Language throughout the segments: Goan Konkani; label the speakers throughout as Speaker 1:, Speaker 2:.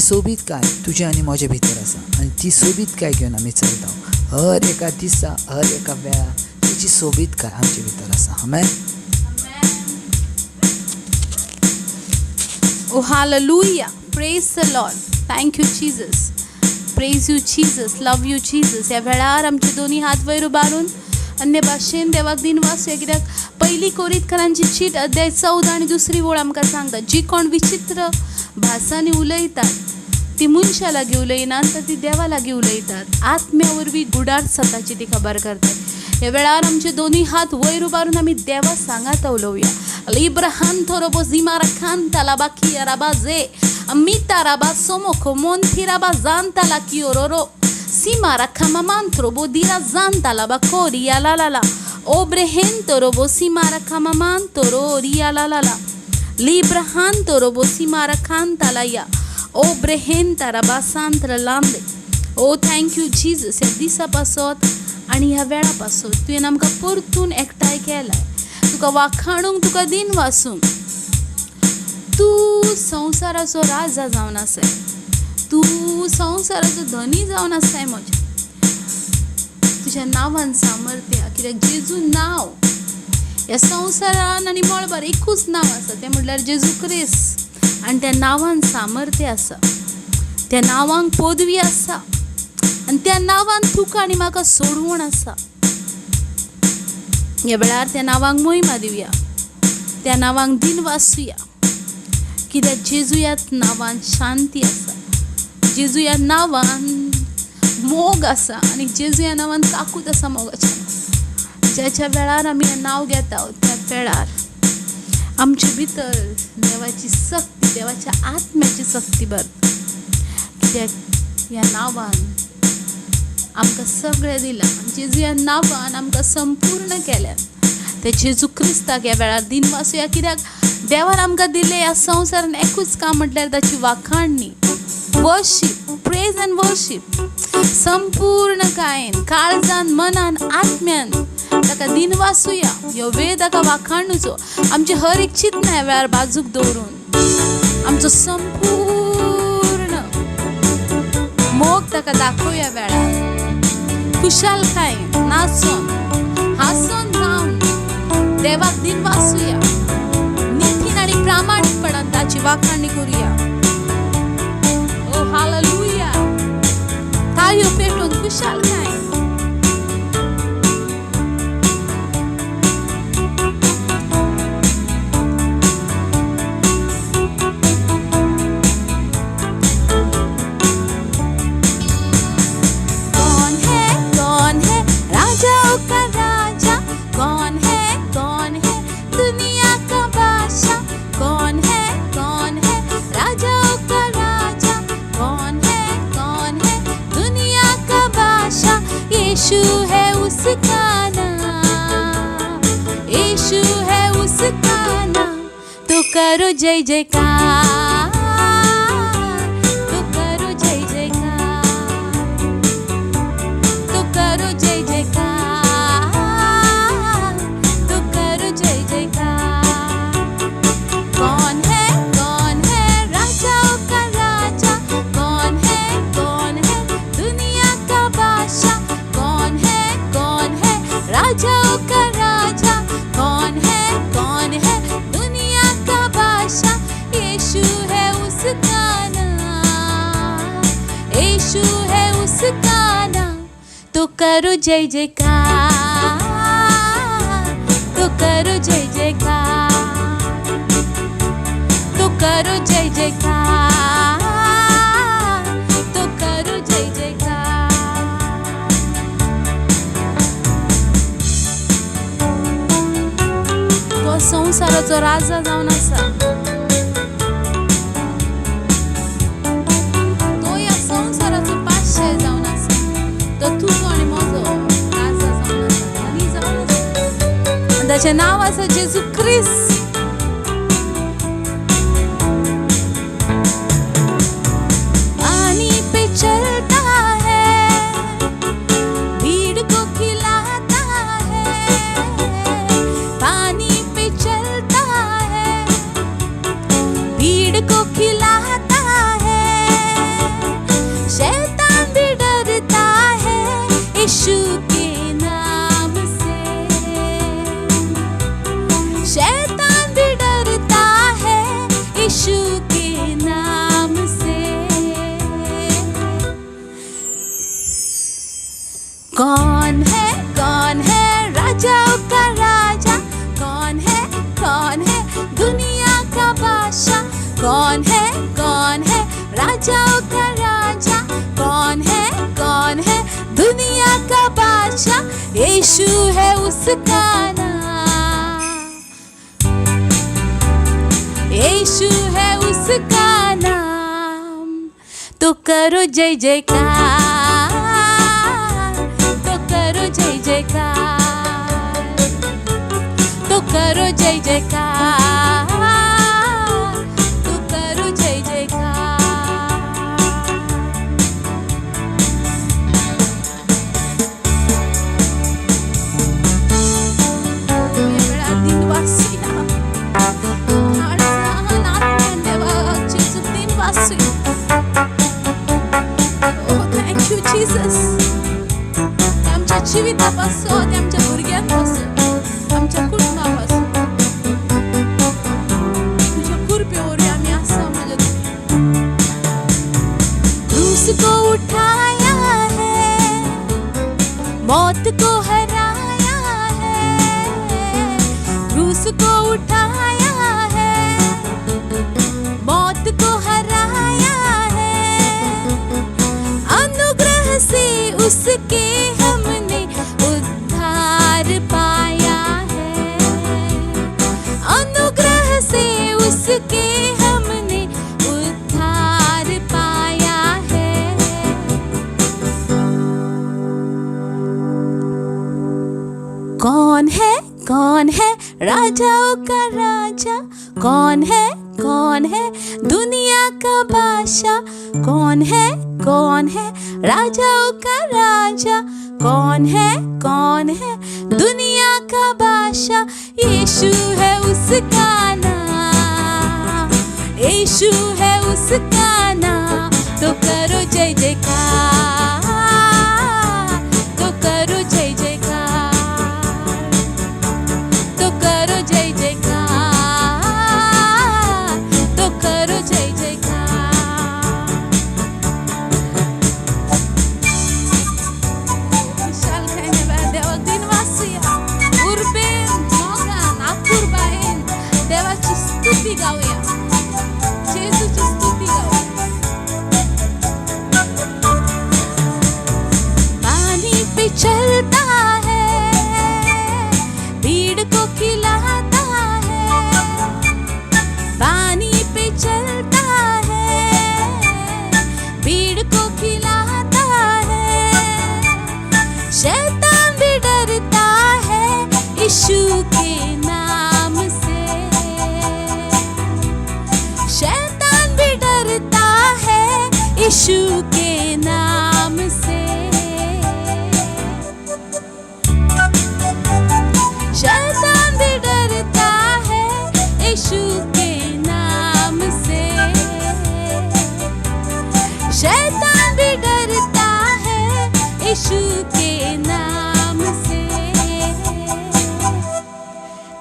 Speaker 1: सोबीतकाय तुजे आनी म्हजे भितर आसा आनी ती सोबीतकाय घेवन आमी चलता. हर एका दिसा, हर एका वेळार तेची सोबीतकाय आमचे भितर आसा. आमेन.
Speaker 2: Oh, hallelujah. Praise the Lord. Thank you, Jesus. Praise you, Jesus. Love you, Jesus. ह्या वेळार आमचे दोनी हात वयर उबारून अन्य भाशेन देवाक दिनवास. कित्याक पयली कोरितकरांची चीट अध्याय 14 आनी दुसरी वळ आमकां सांगता, जी कोण विचित्र भासांनी उलयतात ती मनशां लागीं उलयनात तर ती देवा लागीं उलयतात. आत्म्या वरवीं गुडार सताची ती खबर करतात. ह्या वेळार आमचे दोनी हात वयर उबारून आमी देवा सांगात उलोवया. Librahanto robo zimara canta la bakia rabaze amita rabasomo komonti rabazanta la kiororo simara kamamantro bodira zanta la bakoria la la la obrehento robo simara kamamanto roria la la la librahanto robo simara canta la ya obrehenta rabasantra lande. Oh, thank you Jesus. ह्या दिसा पासत आनी ह्या वेळा पासत तुवें आमकां परतून एकठांय केलाय, तुका वाखाणूंक, तुका दिन वासूंक. तूं संवसाराचो राजा जावन आसाय, तूं संवसाराचो धनी जावन आसाय. म्हज्या तुज्या नांवान सामर्थ्य, कित्याक जेजू नांव ह्या संवसारान आनी मळबार एकूच नांव आसा, तें म्हटल्यार जेजू क्रिस्त. आनी त्या नांवान सामर्थ्य आसा, त्या नांवांक पदवी आसा आनी त्या नांवान तुका आनी म्हाका सोडवण आसा. ह्या वेळार त्या नांवांक मोहिमा दिवया, त्या नांवांक दिन वासूया. कित्याक जेजू ह्या नांवान शांती आसा, जेजू ह्या नांवान मोग आसा आनी जेजू ह्या नांवान काकूत आसा मोगाच्या. ज्याच्या वेळार आमी हें नांव घेता त्या वेळार आमचे भितर देवाची सक्ती, देवाच्या आत्म्याची सक्ती भरता. कित्याक ह्या नांवान आमकां सगळें दिलां, जेजू ह्या नांवान आमकां संपूर्ण केल्यात. ते जेजू क्रिस्ताक ह्या वेळार दिनवासूया. कित्याक देवान आमकां दिलें ह्या संवसारान एकूच काम म्हटल्यार ताची वाखाणणी, वर्शीप, प्रेज एंड वर्शीप. संपूर्ण कायेन, काळजान, मनान, आत्म्यान ताका दिनवासूया. ह्यो वेळ ताका वाखाणुचो. आमची हर एक चिंतना ह्या वेळार बाजूक दवरून आमचो संपूर्ण मोग ताका दाखोवया वेळार. खुशालकायेन नाचून हांसून जावन देवाक दिनवासूया. नितीन आनी प्रामाणीकपणान ताची वाखाणणी करुया. ओ हालेलुया. ताळयो पेटोवन खुशालकायेन. यीशु है उसका नाम, यीशु है उसका नाम. तो करो जय जयकार, तो करो जय जयकार, तो करो जय जयकार, तो करो जय जयकार. कौन है राजाओं का राजा, कौन है दुनिया का बादशाह, कौन है राजाओं का राजा, कौन है दुनिया का बादशाह. यीशु है उसका नाम, यीशु है उसका नाम. तो करो जय जयकार, तो करो जय जयकार, तो करो जय जयकार, तो करो जय जयकार. तो संवसाराचो राजा जावन आसा, तो ह्या संवसाराचो पातशाय जावन आसा, तो तुजो आनी म्हजो राजा जावन आसा, धनी जावन आसा. आनी ताचें नांव आसा जेजू क्रिस्त. पानी पे चलता है, भीड़ को खिलाता है, पानी पे चलता है, भीड़ को खिलाता है. यीशु है उसका नाम, यीशु है उसका नाम। तो करो जय जयकार, तो करो जय जयकार, तो करो जय जयकार, तो करो जय जयकार। वेळा दिन वाचूया, देवाक जेजूक दिन वाचूया। Oh, thank you Jesus. आमच्या जिविता पासून, आमच्या भुरग्यां पासून, आमच्या कुटुंबा पासून तुझ्या कृपे वरवीं आमी आसा म्हज्या देवा। क्रूस को उठाया है, मौत को हराया है, क्रूस को उठाया है, मौत को हराया है, अनुग्रह से उसके हमने उद्धार पाया है, अनुग्रह से उसके हमने उद्धार पाया है। कौन है, कौन है राजाओं का राजा, कौन है, कौन है दुनिया का बादशाह, कौन है, कौन है राजाओं का राजा, कौन है, कौन है दुनिया का बादशाह। यीशु है उसका नाम, यीशु है उसका नाम। तो करो जय जयकार, तो करो जय जयकार, तो करो जय जयकार, तो करो जय जयकार। विशाल खायने देवाक दिन वाचूया, उर्बेन मोगान आपुरबायेन देवाची स्तुती गावया, जेजूची स्तुती गावया। पानी पे चलता है, भीड़ को खिलाता है, पानी पे चलता है, भीड़ को खिलाता है, शैतान भी डरता है यीशु के नाम से, शैतान भी डरता है यीशु के नाम से, शैतान भी डरता है यीशु के नाम से, शैतान भी डरता है यीशु के नाम से।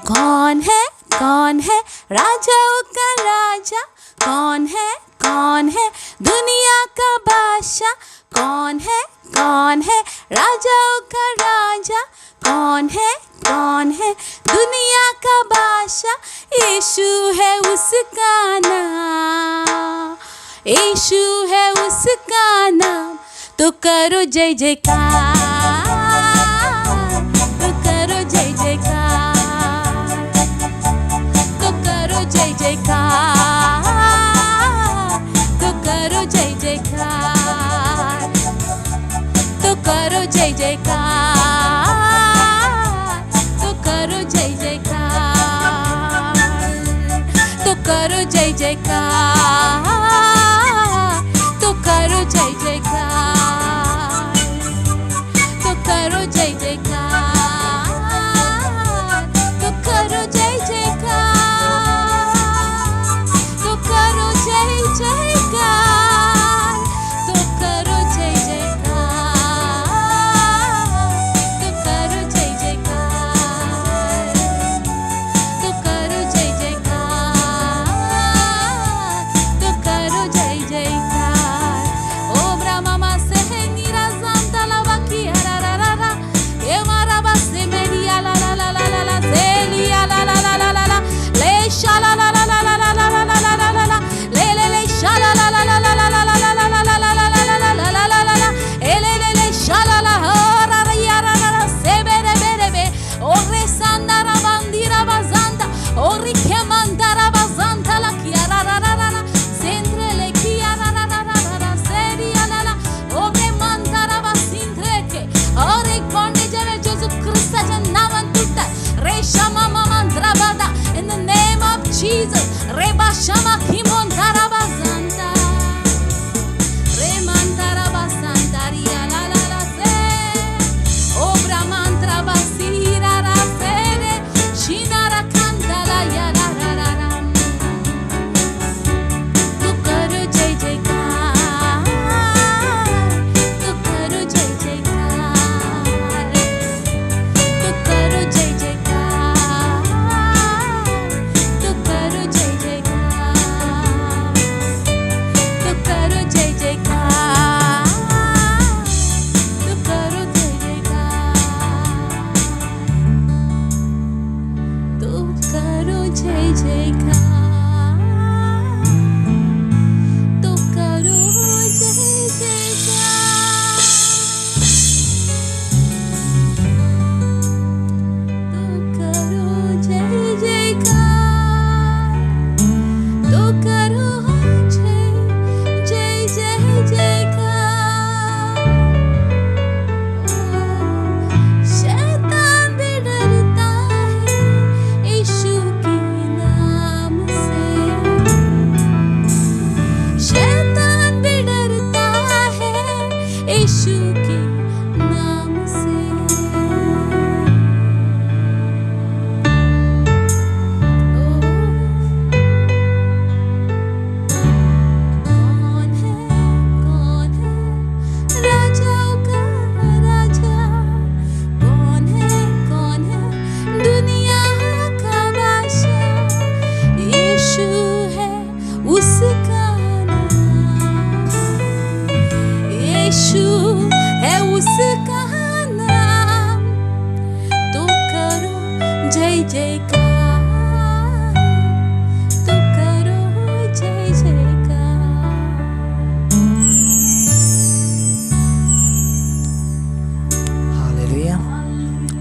Speaker 2: कौन है, कौन है राजाओं का राजा, कौन है, कौन है दुनिया का बादशाह, कौन है, कौन है राजाओं का राजा, कौन है, कौन है दुनिया का बादशाह। यीशु है उसका नाम, यीशु है उसका नाम। तो करो जय जयकार, तो करो जय जयकार, तो करो जय जयकार, तो करो जय जयकार, तो करो जय जयकार, तो करो जय जयकार, तो करो जय जयकार, तो करो जय जयकार, तो करो जय जयकार, तो करो जय जयकार, तो करो जय जयकार, तो करो जय जयकार, तो करो जय जयकार, तो करो जय जयकार,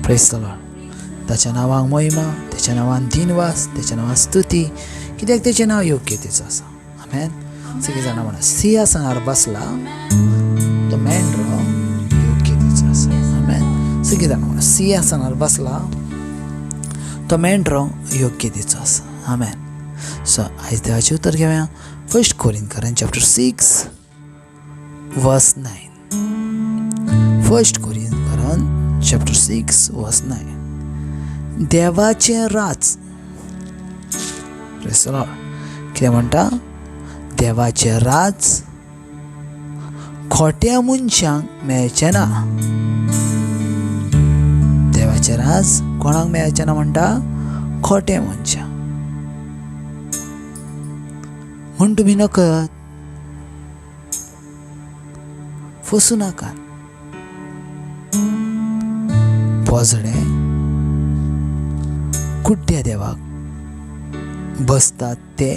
Speaker 1: Praise the Lord. ताच्या नांवाक महिमा, ताच्या नांवान दिनवास, ताच्या नांवान स्तुती, कित्याक ताचें नांव योग्यतेचो आसा. आमेन. सगळीं जाणां म्हणा, सिंहासनार बसला तो मेंढरो योग्यतेचो आसा. आमेन. सगळीं जाणां म्हणा, सिंहासनार बसला तो मेंढरो योग्यतेचो आसा. आमेन. सो आयज देवाचें उतर घेवया. 1 Corinthians chapter 6 verse 9. 1 Corinthians chapter 6 verse 9. देवाचें राज. Praise the Lord. कितें म्हणटा? देवाचें राज खोट्या मनशांक मेळचें ना. देवाचें राज कोणाक मेळचें ना म्हणटा? खोटे मनशांक. म्हूण तुमी नकळत फसूं नाकात. पोजडे कुड्ड्या देवाक बसतात ते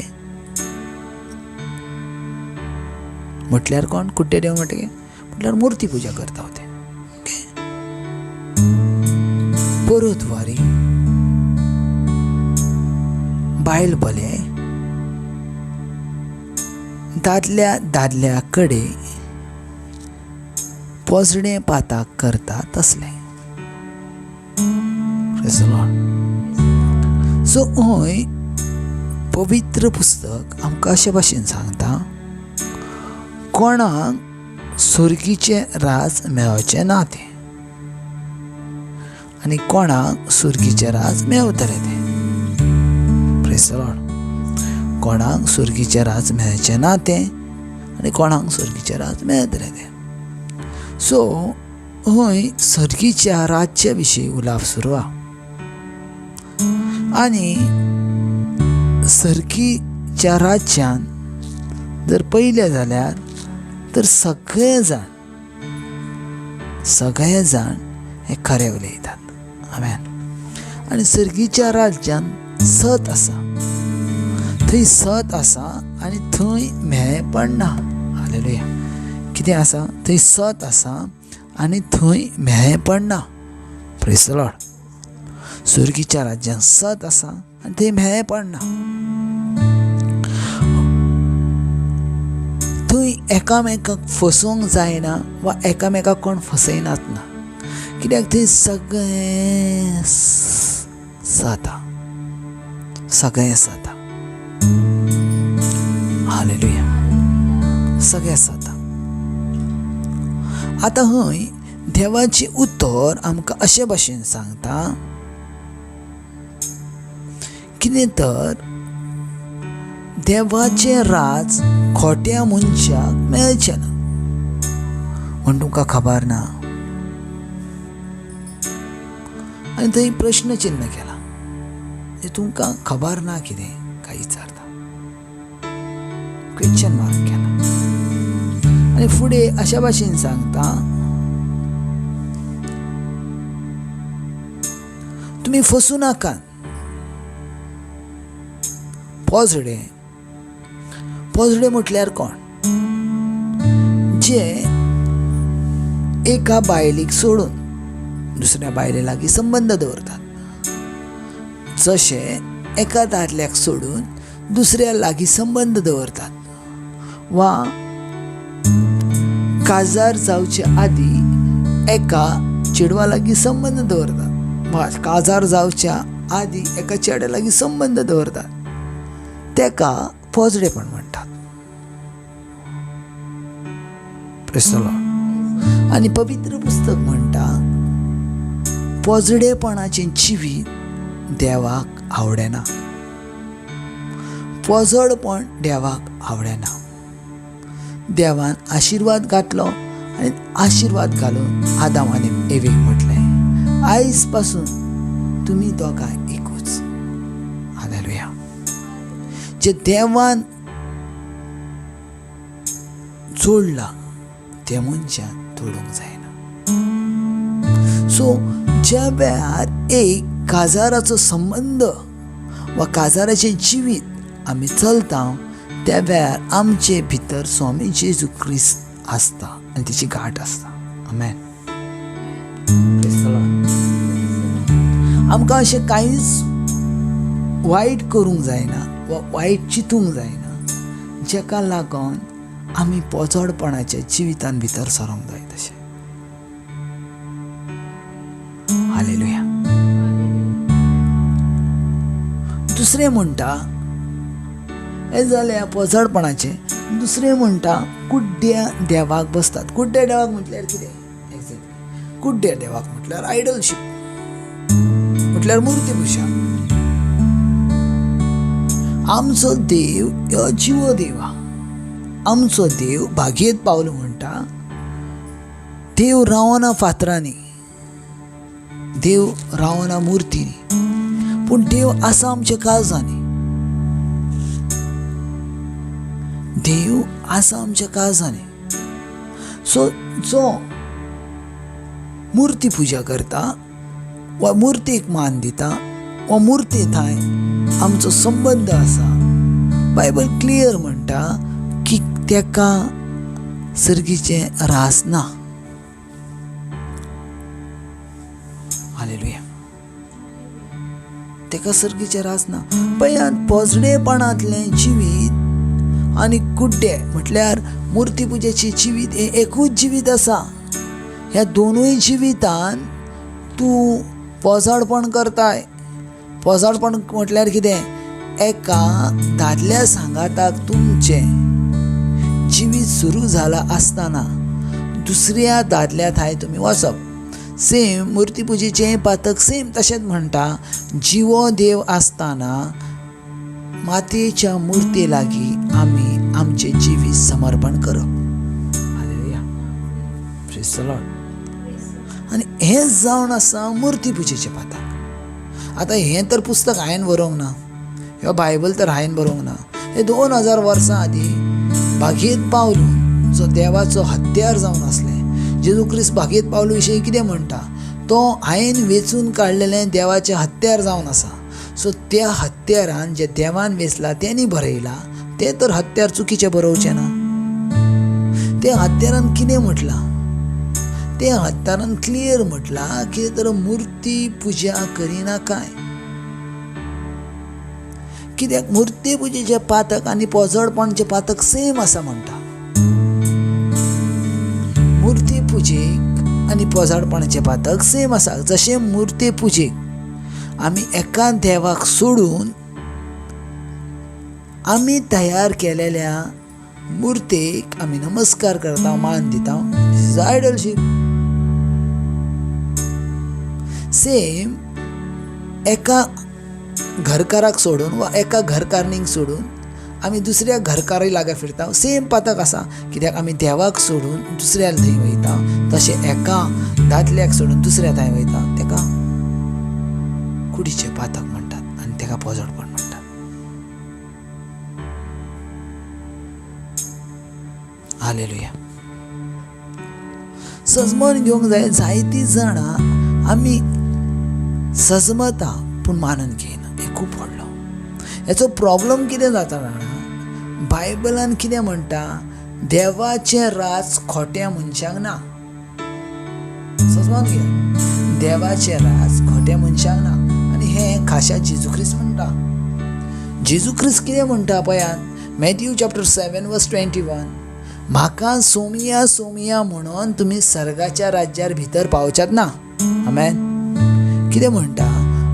Speaker 1: म्हटल्यार कोण? कुड्डे देव म्हटल्यार मुर्ती पुजा करता ते. ओके, परतवारी बायल भले दादल्या दादल्या कडेन पोजडे पाताक करता तसले. सो हय पवित्र पुस्तक आमकां अशे भाशेन सांगता, कोणाक सुर्गीचें राज मेळचें ना तें आनी कोणाक सुर्गीचें राज मेळतलें तें. Praise the Lord. कोणाक सुर्गीचें राज मेळचें ना तें आनी कोणाक सुर्गीचें राज मेळतलें तें. सो हय सर्गीच्या राज्या विशीं उलोवप सुरू आसा आनी सर्गीच्या राज्यान जर पळयलें जाल्यार तर सगळे जाण हे खरें उलयतात. आमेन. आनी सर्गीच्या राज्यान सत आसा, थंय सत आसा आनी थंय म्हेळेपण ना. हालेलुया. कितें आसा? थंय सत आसा आनी थंय म्हेळेपण ना. Praise the Lord. सुर्गीच्या राज्यान सत आसा आनी थंय म्हेळेपण ना. थंय एकामेकाक फसोवंक जायना वा एकामेकाक कोण फसयनात ना, कित्याक थंय सगळें सत, सगळें सत. हालेलुया. सगळें सत. आतां हय देवाचें उतर आमकां अशे भाशेन सांगता कितें तर देवाचें राज खोट्या मनशाक मेळचें ना. म्हूण तुमकां खबर ना. आनी थंय प्रश्न चिन्न केलां, तुमकां खबर ना कितें काय विचारता, क्वेश्चन मार्क केला. आनी फुडें अशा भाशेन सांगता, तुमी फसूं नाकात. पोजडे, पोजडे म्हटल्यार कोण? जे एका बायलेक सोडून दुसऱ्या बायले लागीं संबंद दवरतात, जशे एका दादल्याक सोडून दुसऱ्या लागीं संबंद दवरतात वा काजार जावचे आदीं एका चेडवा लागीं संबंद दवरतात वा काजार जावच्या आदीं एका चेड्या लागीं संबंद दवरतात, तेका पोजडेपण म्हणटात. Praise the Lord. आनी पवित्र पुस्तक म्हणटा पोजडेपणाचें जिवीत देवाक आवडना, पोजडपण देवाक आवडना. देवान आशिर्वाद घातलो आनी आशिर्वाद घालून आदाम आनी एवेक म्हटलें, आयज पासून तुमी दोगांय एकूच. हालेलुया. जे देवान जोडलां तें मनशान तोडूंक जायना. सो ज्या वेळार एक काजाराचो संबंद वा काजाराचें जिवीत आमी चलता त्या वेळार आमचे भितर स्वामी जेजू क्रिस्त आसता आनी तिची गांठ आसता. आमेन. Praise the Lord. आमकां अशें कांयच वायट करूंक जायना वा वायट चिंतूंक जायना जेका लागून आमी पोजडपणाच्या जिवितान भितर सरोंक जाय. तशें हालेलुया. दुसरें म्हणटा हें जालें पोजडपणाचें. दुसरें म्हणटा कुड्ड्या देवाक बसतात. कुड्ड्या देवाक म्हटल्यार कितें? एग्जॅक्टली कुड्ड्या देवाक म्हटल्यार आयडलशीप, म्हटल्यार मुर्तीपुजा. आमचो देव ह्यो जिवो देव आहा. आमचो देव भागयत पावलो म्हणटा देव रावना फातरांनी, देव रावना मुर्तींनी, पूण देव आसा आमच्या काळजांनी. देव आसा आमच्या काळजांनी. सो जो मुर्ती पुजा करता वा मुर्तीक मान दिता वा मुर्ती थंय आमचो संबंद आसा, बायबल क्लियर म्हणटा की तेका सर्गीचें रास ना. हालेलुया. तेका सर्गीचें रास ना. पळयात पोजडेपणांतलें जिवीत आनी कुड्डे म्हटल्यार मुर्ती पुजेचें जिवीत हें एकूच जिवीत आसा. ह्या दोनूय जिवितान तूं पोजाडपण करताय. पोजाडपण म्हटल्यार कितें? एका दादल्या सांगाताक तुमचें जिवीत सुरू जालां आसतना दुसऱ्या दादल्या थंय तुमी वचप. सेम मुर्ती पुजेचें पातक सेम तशेंच म्हणटा, जिवो देव आसतना मातयेच्या मुर्ती लागीं आमी आमचें जिवीत समर्पण करप. हालेलुया. Praise the Lord. आनी हें जावन आसा मुर्ती पुजेचें पातक. आतां हें तर पुस्तक हांवें बरोवंक ना, ह्यो बायबल तर हांवें बरोवंक ना. हे 2000 वर्सां आदीं भागयत पावलून जो देवाचो हत्यार जावन आसलें, जेजू क्रिस्त भागयत पावलू विशयी कितें म्हणटा, तो हांवें वेंचून काडलेलें देवाचें हत्यार जावन आसा. सो त्या हत्यारान जे देवान वेंचला तेणी बरयलां, तें तर हत्यार चुकीचें बरोवचें ना. त्या हत्यारान कितें म्हटलां? त्या हत्यारान क्लियर म्हटलां कितें तर मुर्ती पुजा करिना काय. कित्याक मुर्ती पुजेचें पातक आनी पोजडपणचें पातक सेम आसा म्हणटा. मुर्ती पुजेक आनी पोजडपणाचें पातक सेम आसा. जशें मुर्ती पुजेक आमी एका देवाक सोडून आमी तयार केलेल्या मुर्तेक आमी नमस्कार करता, मान दिता, this is आयडलशीप. सेम एका घरकाराक सोडून वा एका घरकारणीक सोडून आमी दुसऱ्या घरकाराय लागीं फिरता, सेम पातक आसा. कित्याक आमी देवाक सोडून दुसऱ्या थंय वयता, तशें एका दादल्याक सोडून दुसऱ्या थंय वयता, तेका कुडीचें पातक म्हणटात आनी तेका पोजडपण म्हणटात. हालेलुया. सजमन घेवंक जाय. जायतीं जाणां आमी सजमता पूण मानून घेयना. हें खूब व्हडलो हेचो प्रॉब्लम. कितें जाता जाणा, बायबलान कितें म्हणटा, देवाचें राज खोट्या मनशांक ना. सजमान घे, देवाचें राज खोट्या मनशांक ना. आनी हें खाशा जेजू क्रिस्त म्हणटा. जेजू क्रिस्त कितें म्हणटा पळयात, मॅथ्यू चॅप्टर 7 वर्स 21, म्हाका सोमिया सोमिया म्हणून तुमी सर्गाच्या राज्यार भितर पावच्यात ना. आमेन. कितें म्हणटा,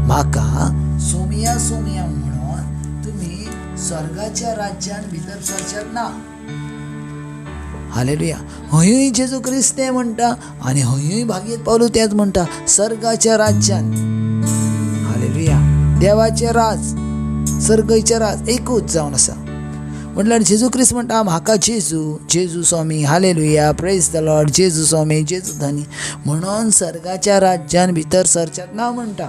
Speaker 1: म्हाका सोमिया सोमिया म्हणून तुमी स्वर्गाच्या राज्यान भितर सरच्यात ना. हालेलुया. हयूय जेजू क्रिस्त तें म्हणटा आनी हयूय भागयत पावलू तेंच म्हणटा, सर्गाच्या राज्यान. हालेलुया. देवाचें राज, सर्गयचें राज एकूच जावन आसा. म्हटल्यार जेजू क्रिस्त म्हणटा म्हाका जेजू, जेजू स्वामी, हालेलुया, प्रेज the Lord, जेजू स्वामी, जेजू धनी म्हणून सर्गाच्या राज्यान भितर सरच्यात ना म्हणटा.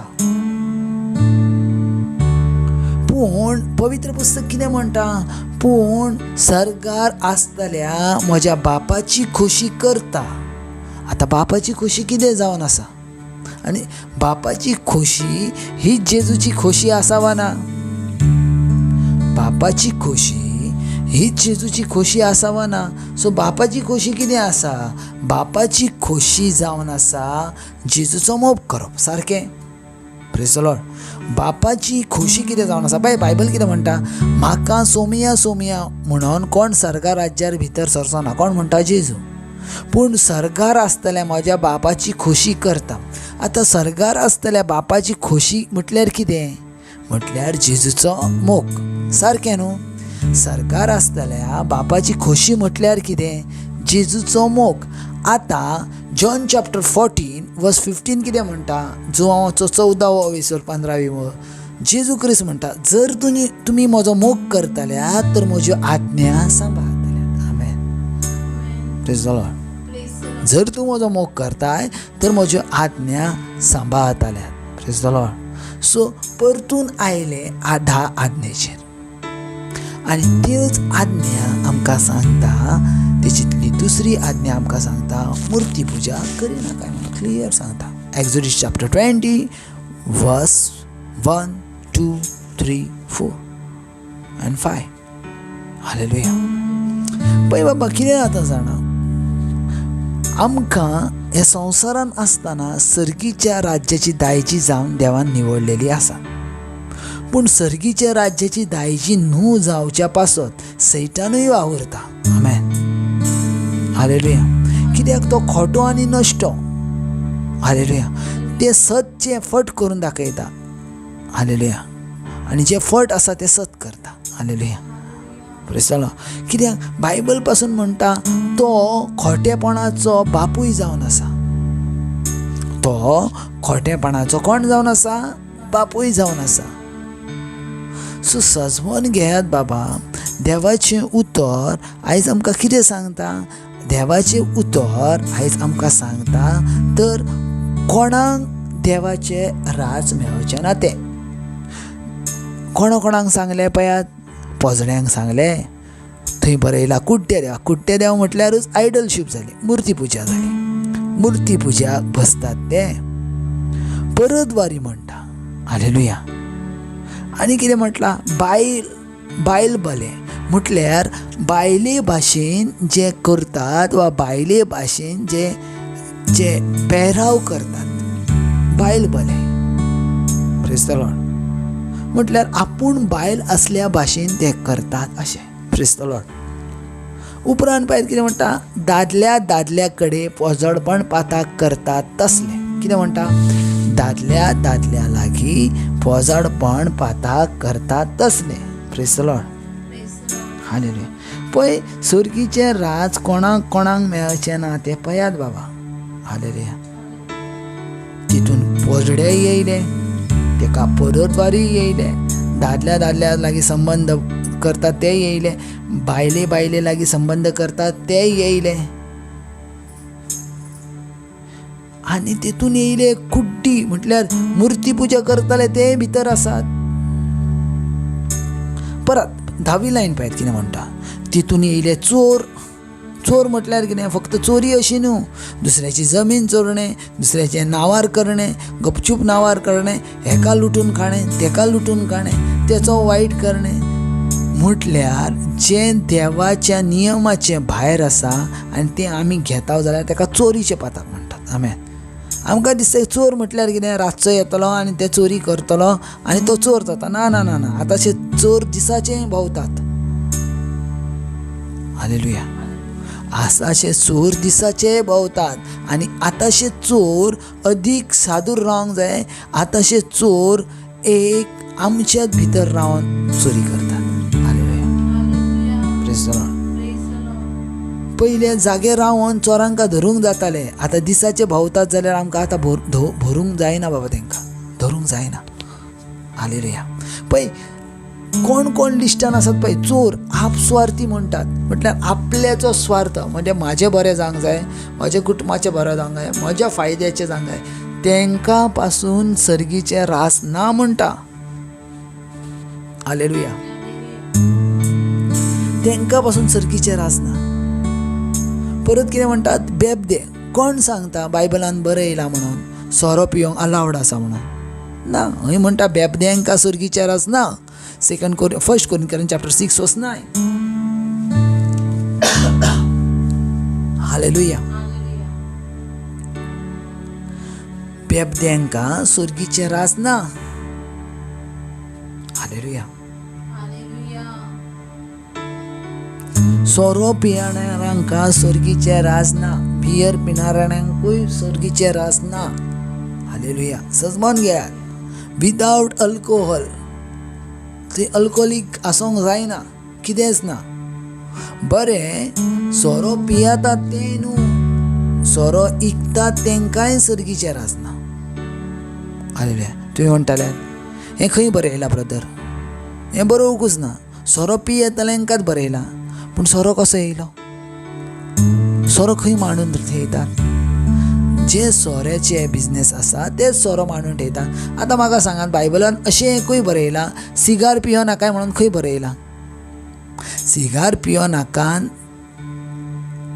Speaker 1: पूण पवित्र पुस्तक कितें म्हणटा, पूण सर्गार आसतल्या म्हज्या बापाची खोशी करता. आतां बापाची खोशी कितें जावन आसा, आनी बापाची खोशी ही जेजूची खोशी आसा वा ना? बापाची खोशी ही जेजूची खोशी आसा वा ना? सो बापाची खोशी कितें आसा? बापाची खोशी जावन आसा जेजूचो मोग करप. सारकें Praise the Lord. बापाची खोशी कितें जावन आसा? पळय बायबल कितें म्हणटा, म्हाका सोमया सोमया म्हणून कोण सर्गा राज्यार भितर सरचो ना. कोण म्हणटा? जेजू. पूण सर्गार आसतल्या म्हज्या बापाची खोशी करता. आतां सर्गार आसतल्या बापाची खोशी म्हटल्यार कितें? म्हटल्यार जेजूचो मोग. सारकें न्हू? सर्गार आसतल्या बापाची खोशी म्हटल्यार कितें? जेजूचो मोग. आतां जॉन चॅप्टर 14 वर्स 15 कितें म्हणटा? जुवांवाचो 14वो वेसर 15वी जेजू क्रिस्त म्हणटा, जर तुमी म्हजो मोग करतल्यात तर म्हज्यो आज्ञा सांबाळतल्यात. आमेन. Praise the Lord. जर तूं म्हजो मोग करताय तर म्हज्यो आज्ञा सांबाळतल्यात. Praise the Lord. सो परतून आयले 10 आज्ञेचेर आनी त्योच आज्ञा आमकां सांगता. तेजितली दुसरी आज्ञा आमकां सांगता मुर्ती पुजा करिनाका म्हणून क्लियर सांगता. एक्सोडस चॅप्टर 20 वर्स 1, 2, 3, 4 आनी 5. हालेलुया. पळय बाबा कितें जाता जाणा, आमकां ह्या संवसारान आसतना सर्गीच्या राज्याची दायजी जावन देवान निवडलेली आसा. पूण सर्गीच्या राज्याची दायजी न्हू जावच्या पासत सैतानूय वावुरता. आमेन. हालेलुया. कित्याक तो खोटो आनी नश्टो. हालेलुया. तें सतचें फट करून दाखयता. हालेलुया. आनी जें फट आसा तें सत करता. हालेलुया. Praise the Lord. कित्याक बायबल पासून म्हणटा तो खोटेपणाचो बापूय जावन आसा. तो खोटेपणाचो कोण जावन आसा? बापूय जावन आसा. सो सजवोन घेयात बाबा, देवाचें उतर आयज आमकां कितें सांगता? देवाचें उतर आयज आमकां सांगता तर कोणाक देवाचें राज मेळचें ना. तें कोणा कोणाक सांगलें पळयात? पोजड्यांक सांगलें. थंय बरयलां कुड्डे देवा. कुड्डे देव म्हटल्यारूच आयडलशीप जाली, मुर्ती पुजा जाली. मुर्ती पुजा बसतात ते परतवारी म्हणटा. हालेलुया. आनी कितें म्हटलां? बायल बायल बलें म्हटल्यार बायले भाशेन जे करतात वा बायले भाशेन जे जे पेहराव करतात बायल बलें. Praise the Lord. म्हटल्यार आपूण बायल असल्या भाशेन ते करतात अशें. Praise the Lord. उपरांत पळयत कितें म्हणटा? दादल्या दादल्या कडेन पोजडपण पाताक करतात तसलें. कितें म्हणटा? दादल्या दादल्या लागीं पोजडपण पाताक करतात तसलें. Praise the Lord. हालेलुया. पळय सर्गीचें राज कोणाक कोणाक मेळचें ना तें पळयात बाबा. हालेलुया. तितून पोजडेय येयले, तेका परतवारी येयले, दादल्या दादल्या लागीं संबंद करतात ते येयले, बायले बायले लागीं संबंद करतात ते येयले, आनी तितून येयले कुड्डी म्हटल्यार मुर्ती पुजा करताले ते भितर आसात. परत 10वी लायन पळयात कितें म्हणटा? तितून येयले चोर. चोर म्हटल्यार कितें? फक्त चोरी अशी न्हू, दुसऱ्याची जमीन चोरणें, दुसऱ्याचें नांवार करणें, गपचूप नांवार करणें, हेका लुटून खाणें, तेका लुटून खाणें, तेचो वायट करणें. म्हटल्यार जें देवाच्या नियमाचें भायर आसा आनी तें आमी घेता जाल्यार तेका चोरीचें पाताक म्हणटात. आमेन. आमकां दिसता चोर म्हटल्यार कितें? रातचो येतलो आनी ते चोरी करतलो आनी तो चोर जाता. ना ना ना ना, आतांचे चोर दिसाचे भोंवतात. हालेलुया. आतांचे चोर दिसाचे भोंवतात आनी आतांचे चोर अदीक सादूर रावंक जाय. आतांचे चोर एक आमच्याच भितर रावन चोरी करतात. हालेलुया. Praise the Lord. पयले जागे रावन चोरांकां धरूंक जाताले, आतां दिसाचे भोंवतात जाल्यार आमकां आतां भरूंक जायना बाबा, तेंकां धरूंक जायना. हालेलुया. पळय कोण कोण लिस्टान आसात पळय. चोर आपस्वार्थी म्हणटात, म्हटल्यार आपल्याचो स्वार्थ, म्हणजे म्हाजें बरें जावंक जाय, म्हज्या कुटुंबाचें बरें जावंक जाय, म्हज्या फायद्याचें जावंक जाय, तेंकां पासून सर्गीचें रास ना म्हणटा. हालेलुया. तेंकां पासून सर्गीचें रास ना. परत कितें म्हणटात? बेबदे. कोण सांगता बायबलान बरयलां म्हणून सोरो पिवंक अलावड आसा म्हणून? ना. हय म्हणटा बेबद्यांकां सर्गीचें रास ना. फर्स्ट कोरिंथियन चॅप्टर 6 वर्स 9. हालेलुया. बेबद्यांका सोर्गीचें राज ना. हालेलुया. सोरो पियणारांका सोर्गीचें राज ना, बियर पिणाऱ्यांकूय सोर्गीचें राज ना. हालेलुया. सजमान घेयात, विदावट अल्कोहोल, थंय अल्कोहोलीक आसूंक जायना, कितेंच ना. बरें, सोरो पियेतात तें न्हू, सोरो इकतात तेंकांय सर्गीचें राज ना. हालेलुया. तुवें म्हणटाले हें खंय बरयलां ब्रदर, हें बरोवंकूच ना. सोरो पियेतल्यांकाच बरयलां, पूण सोरो कसो येयलो, सोरो खंय मांडून थेयतात? जे सोऱ्याचे बिजनेस आसा तेच सोरो मांडून ठेयतात. आतां म्हाका सांगात, बायबलान अशें एकूय बरयलां सिगार पियो नाकाय म्हणून? खंय बरयलां सिगार पियो नाकान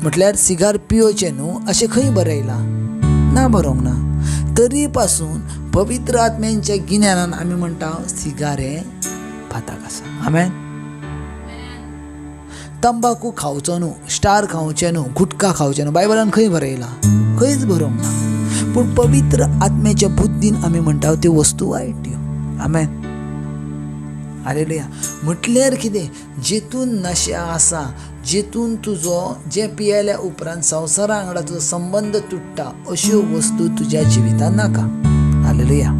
Speaker 1: म्हटल्यार सिगार पियोचें न्हू, अशें खंय बरयलां? ना, बरोवंक ना. तरी पासून पवित्र आत्म्यांच्या गिन्यानान आमी म्हणटा सिगार हें पातक आसा. आमेन. तंबाकू खावचो न्हू, स्टार खावचें न्हू, गुटखा खावचें न्हू, बायबलान खंय बरयलां? खंयच बरोवंक ना. पूण पवित्र आत्म्याच्या बुद्दीन आमी म्हणटा त्यो वस्तू वायट त्यो. आमेन. हालेलुया. म्हटल्यार कितें, जेतून नशा आसा, जेतून तुजो जें पियेल्या उपरांत संवसारा वांगडा तुजो संबंद तुट्टा, अश्यो वस्तू तुज्या जिवितांत नाका. हालेलुया.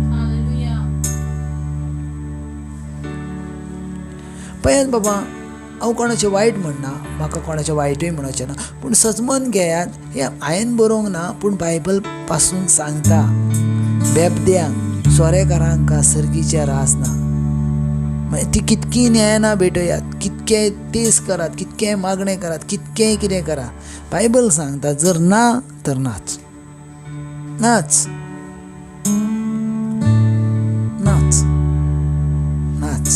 Speaker 1: पळयात बाबा, हांव कोणाचें वायट म्हणना, म्हाका कोणाचें वायटूय म्हणचें ना, पूण सजमन घेयात, हें हांवें बरोवंक ना, पूण बायबल पासून सांगता बेबद्यांक, सोरेकारांक सर्गीचें रास ना. मागीर ती कितकीं न्यायना भेटयात, कितकें तेज करात, कितकें मागणें करात, कितकेंय कितें करात, बायबल सांगता जर ना तर नाच, नाच, नाच, नाच.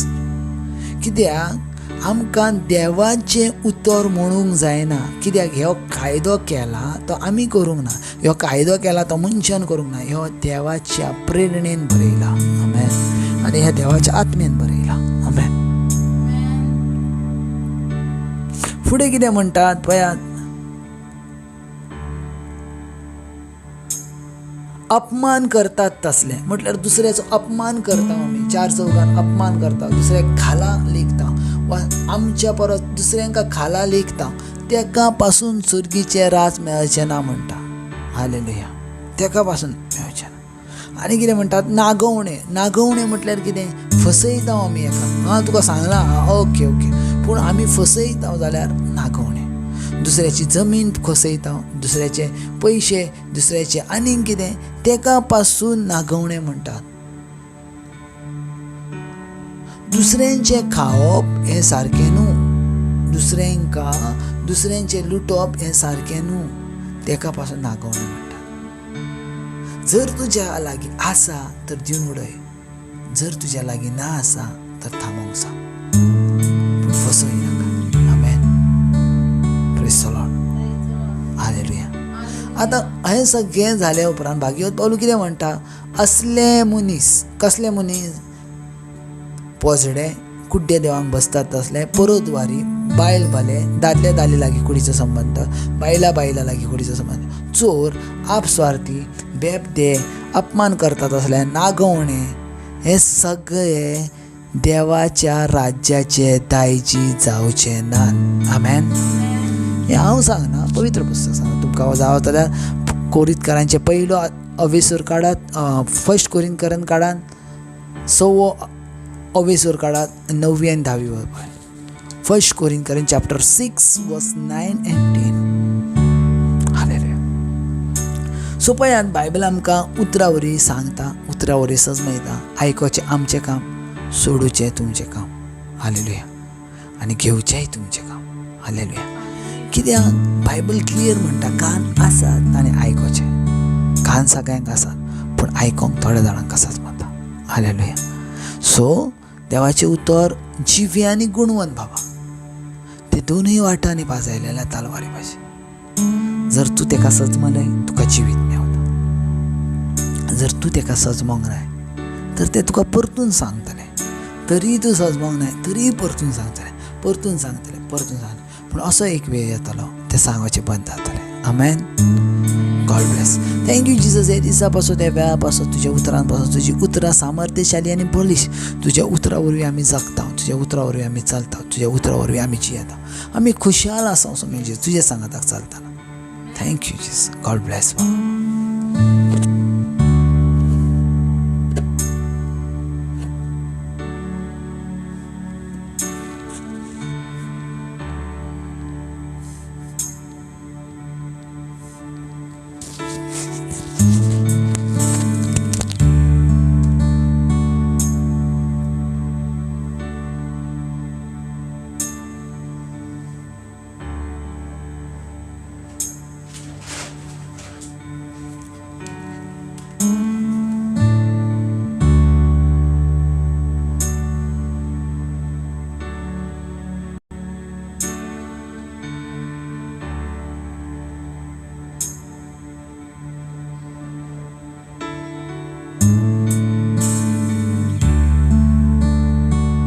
Speaker 1: कित्याक आमकां देवाचें उतर म्हणूंक जायना. कित्याक हो कायदो केला तो आमी करूंक ना, हो कायदो केला तो मनशान करूंक ना, हो देवाच्या प्रेरणेन बरयला. आमेन. आनी ह्या देवाच्या आत्मेन बरयला. आमेन. फुडें कितें म्हणटात पळयात, अपमान करतात तसले, म्हटल्यार दुसऱ्याचो अपमान करता आमी, चार चौगान अपमान करता, दुसऱ्याक खाला लेखता वा आमच्या परस दुसऱ्यांका खाला लेखता, तेका पासून सुर्गीचें राज मेळचें ना म्हणटा. हालेलुया. तेका पासून मेळचें ना. आनी कितें म्हणटात, नागोवणें. नागोवणें म्हटल्यार कितें, फसयता आमी एका, हां तुका सांगलां, ओके ओके, पूण आमी फसयता जाल्यार नागोवणें. दुसऱ्याची जमीन खसयता, दुसऱ्याचे पयशे, दुसऱ्याचे आनीक कितें, तेका पासून नागोवणें म्हणटात. दुसऱ्यांचें खावप हें सारकें न्हू, दुसऱ्यांका दुसऱ्यांचें लुटप हें सारकें न्हू, तेका पासून नागोवणें म्हणटात. जर तुज्या लागीं आसा तर दिवन उडय, जर तुज्या लागीं ना आसा तर थांबोंक सांग, पूण फसय नाका. आमेन. Praise the Lord. Hallelujah. आतां हें सगळें जाल्या उपरांत भागीरथ पावलू कितें म्हणटा, असले मनीस, कसले मनीस, पोजडे, कुड्डे देवांक बसतात तसले, परोद्वारी, बायल भाले, दादले दादले लागीं कुडीचो संबंद, बायलां बायलां लागीं कुडीचो संबंद, चोर, आपस्वार्थी, बेबदे, अपमान करतात तसले, नागोवणे, हे सगळे देवाच्या राज्याचे दायजी जावचे नात. आमेन. हें हांव सांगना, पवित्र पुस्तक सांगता. तुमकां जावो जाल्यार कोरिंतकारांचे पयलो अवेसूर काडात, फर्स्ट कोरिंतकारान काडात, 6वो अवेसूर काडात, 9वी आनी 10वी वर पळय. फर्स्ट कोरिंतकारान चॅप्टर 6 वर्स 9 and 10. हालेलुया. सो पळयात, बायबल आमकां उतरां वरवीं सांगता, उतरां वरवीं सजमयता. आयकोचें आमचें काम, सोडूचें तुमचें काम. हालेलुया. आनी घेवचेंय तुमचें काम. हालेलुया. कित्याक बायबल क्लियर म्हणटा, कान आसात आनी आयकोचें. कान सगळ्यांक आसात, पूण आयकोंक थोड्या जाणांक आसात म्हणटा. हालेलुया. सो देवाचें उतर जिवें आनी गुणवंत बाबा, ते दोनूय वाटांनी पाजायलेल्या तलवारी भाशेन. जर तूं तेका सजमलय तुका जिवीत मेवता, जर तूं तेका सजमोंक नाय तर ते तुका परतून सांगतले, तरी तूं सजमोंक नाय तरी परतून सांगतले, परतून सांगतले, परतून सांगतले, पूण असो एक वेळ येतलो ते सांगपाचें बंद जातलें. आमेन. God bless. Thank you Jesus. हे दिसा पासून, त्या वेळा पासून, तुज्या उतरान पासून, तुजी उतरां सामर्थ्यशाली आनी बळिश्ट. तुज्या उतरा वरवीं आमी जगता, तुज्या उतरा वरवीं आमी चलता, तुज्या उतरा वरवीं आमी जियेता. आमी खुशाल आसा म्हणजे तुज्या सांगाताक चलतना. Thank you Jesus. God bless.